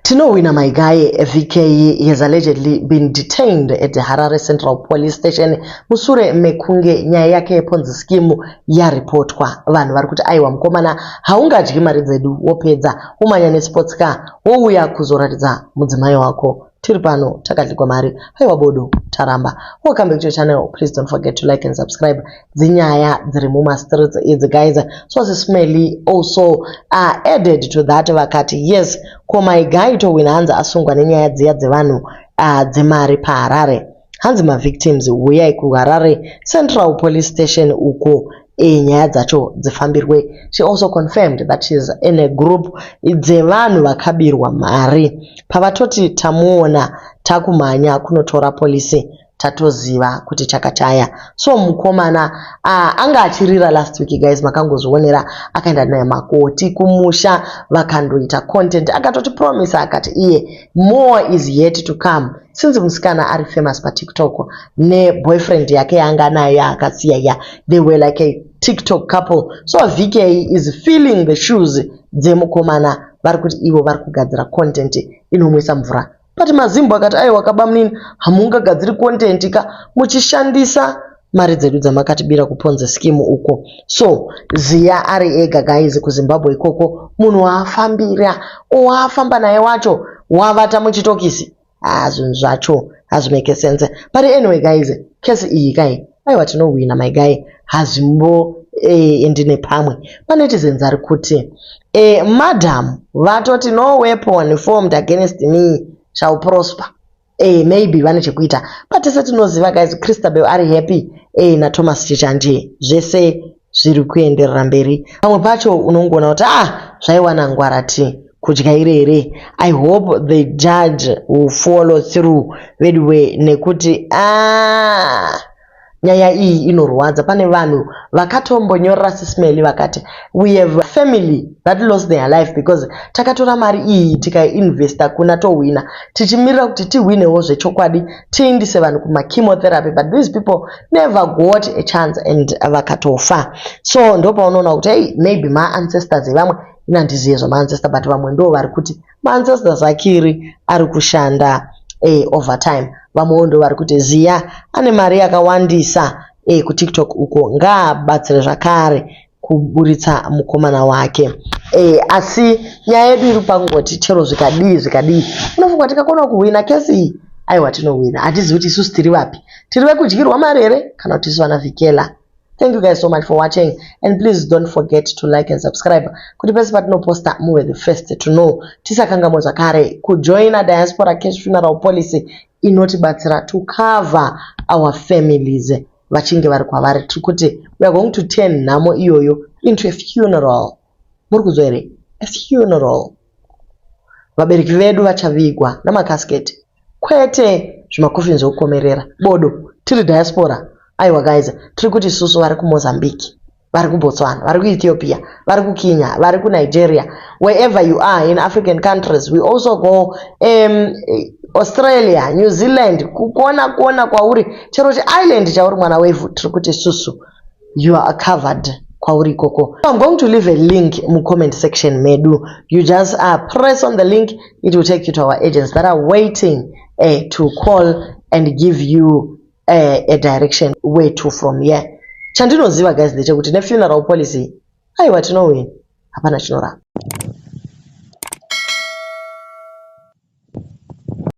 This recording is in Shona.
Tinowina my guy VK has allegedly been detained at the Harare Central Police Station musure mekunge nyaya yake yePonzi scheme yaripotwa. Vanhu vari kuti aiwa mukomana haungadyi mari dzedu wopedza womanya nesports car wouya kuzoratidza mudzimai wako. Tiri pano takadyigwa mari aiwa bodo taramba. Welcome back to your channel. Please don't forget to like and subscribe. Dzinyaya dziri mumastreets idzi guys. So Smelly also added to that vakati yes ko my guy Towina hanzi asungwa nenyaya dziya dzevanhu dzemari paHarare. Hanzi mavictims huyai kuHarare Central Police Station uko nyaya dzacho dzifambirwe. She also confirmed that she is in a group dzevanhu vakabirwa mari. Pavatoti tamuona takumhanya kunotora polisi tatoziva kuti chakachaya. So mukomana anga achirira last week guys, makangozvionera akaenda namakoti kumusha vakandoita content akatoti promise akati iye more is yet to come since musikana ari famous paTikTok neboyfriend yake yaanga nayo yaakasiya iya, they were like a TikTok couple. So VK is filling the shoes dzemukomana. Vari kuti ivo vari kugadzira content inomwisa mvura, but mazimbo akati aiwa kabamunini hamungagadziri content ka muchishandisa mari dzedu dzamakatibira kuPonzi scheme uko. So Ziya ari ega guys kuZimbabwe ikoko, munhu waafambira owaafamba naye wacho wavata muchitokisi. Ah, zvinhu zvacho hazvimake sense, but anyway guys, kesi iyi kai aiwa tinowina my guy, hazvimbo endi nepamwe. Manetizens ari kuti madam vatoti no weapon formed against me shall prosper. Maybe vane chekuita, but tese tinoziva guys, Christabel ari happy naThomas Chishanje, zvese zviri kuenderera mberi. Pamwe pacho unongoona kuti ah, zvaiwana ngwarati kudya irere. I hope the judge will follow through veduwe nekuti ah, nyaya iyi inorwadza. Pane vanhu vakatombonyorera Sismail vakati we have a family that lost their life because takatora mari iyi tikaiinvesta kuna Tohwina tichimirira kuti tihwinewo zvechokwadi tiindise vanhu kumachemotherapy, but these people never got a chance and vakatofa. So ndopaunoona kuti hey, maybe maancestors evamwe, ina handizive zvamaancestor, but vamwe ndo vari kuti maancestors akiri ari kushanda overtime. Vamwewo ndo vari kuti Ziya ane mari yakawandisa kuTikTok uko, ngaabatsire zvakare kuburitsa mukomana wake. Asi nyaya yedu iri pangoti chero zvikadii zvikadii, unofunga tikakona kuhwina kesi iyi? Aiwa, tinohwina. Hatizivi kuti isusu tiri vapi, tiri vekudyirwa mari here kana kuti isu vana Vikela. Thank you guys so much for watching and please don't forget to like and subscribe kuti pese patinoposta muve the first to know. Tisakangamwe zvakare kujoina Diaspora Cash Funeral Policy inotibatsira to cover our families vachinge vari kwavari. Tiri kuti we are going to turn nhamo iyoyo into a funeral. Muri kuzwa here? A funeral. Vabereki vedu vachavigwa namacasket kwete zvimakofini zvekukomerera bodo. Tiri diaspora. Aiwa guys, tiri kuti isusu vari kuMozambique, vari kuBotswana, vari kuEthiopia, vari kuKenya, vari kuNigeria, wherever you are in African countries, we also go Australia, New Zealand, kukona kona kwauri, chero chiisland chauri mwana wevhu, tiri kuti isusu you are covered kwauri ikoko. I'm going to leave a link mucomment section medu. You just press on the link, it will take you to our agents that are waiting to call and give you a direction where to from here. Chandinoziva guys ndechekuti nefuneral policy aiwa tinowina, hapana chinoramba.